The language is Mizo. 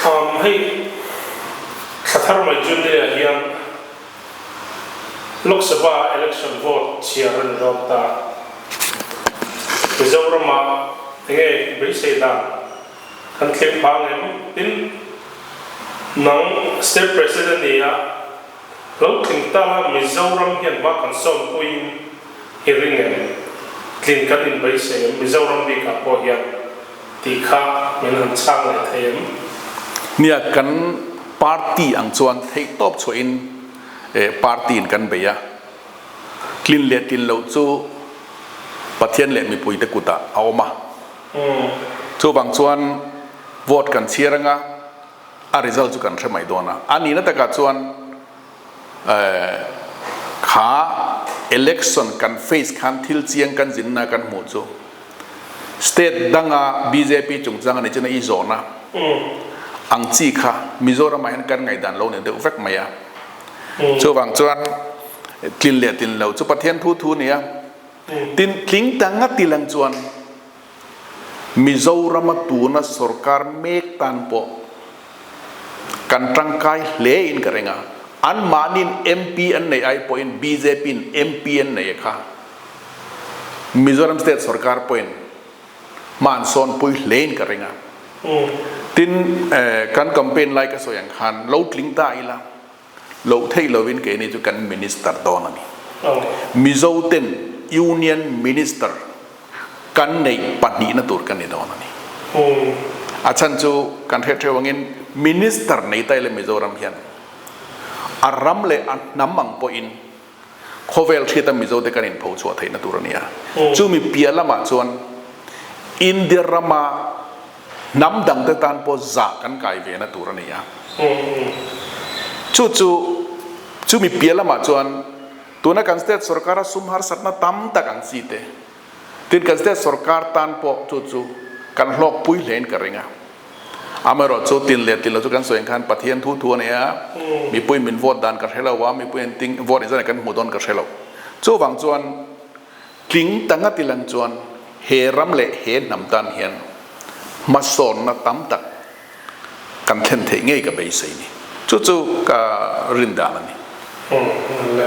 Um, hei thla thar mai June ah hian Lok Sabha election vote chhiar a ni dawn ta. Mizoramah enge beisei dan kan thleng phang em? Tin, nang State President ni a lo tling ta Mizoram hian hma kan sawnpuiin i ring em? Tlin kan inbeisei em? Mizoram bikah pawh hian tih kha min han chhang leh thei em? Nia, kan party ang chuan theihtawp chhuahin party in kan bei a, tlin leh tlin loh chu Pathian leh mipuite kutah a awm a. Chuvang chuan vote kan chhiar anga a result chu kan hre mai dawn a. A nihna takah chuan Kha election kan face khan thil chiang kan zinna kan hmuh chu state danga bjp chungchang a ni chuan a i zawhna ang chi kha Mizoram ah hian kan ngaihdan lo ni deuh vek mai a. Chuvang chuan tlin leh tlin lo chu Pathian thu thu a ni a. Tin, tling ta ngat ilang chuan Mizorama tuna sorkar mek tan pawh kan tangkai hle in ka ring a, anmahniin MP an neih ai pawhin bjp in MP an nei a kha Mizoram state sorkar pawhin hma an sawnpui hle in ka ring a. Tin, kan campaign lai ka sawi ang khan lo tling ta ila, Loh theih lovin keini chu kan Minister dawn a ni. Mizo ten Union Minister kan neih pahnihna tur kan ni dawn a ni. A chhan chu kan hriat hreuh angin Minister nei ta ila Mizoram hian a ram leh a hnam ang pawhin khawvel hriata Mizo te kan inpho chhuah theihna tur a ni a. Chumi piah lamah chuan India rama hnam dangte tan pawh zah kan kai ve na tur a ni a. Chu chu chumi piah lamah chuan tuna kan state sorkara sum harsatna tam tak ang chi te, tin kan state sorkar tan pawh chu chu kan hlawkpui hlein ka ring a. Amaherawh chu tin leh tin lo chu kan sawi ang khan Pathian thu thu a ni a, mipui min vote dan ka hre lo a, mipui an ting vote inzan kan hmuh dawn ka hre lo. Chuvang chuan tling ta ngat ilang chuan he ram leh he hnam tan hian hmasawnna tam tak kan thlen theih ngei ka beisei ni. Chu chu ka rin dan a ni. Umm le.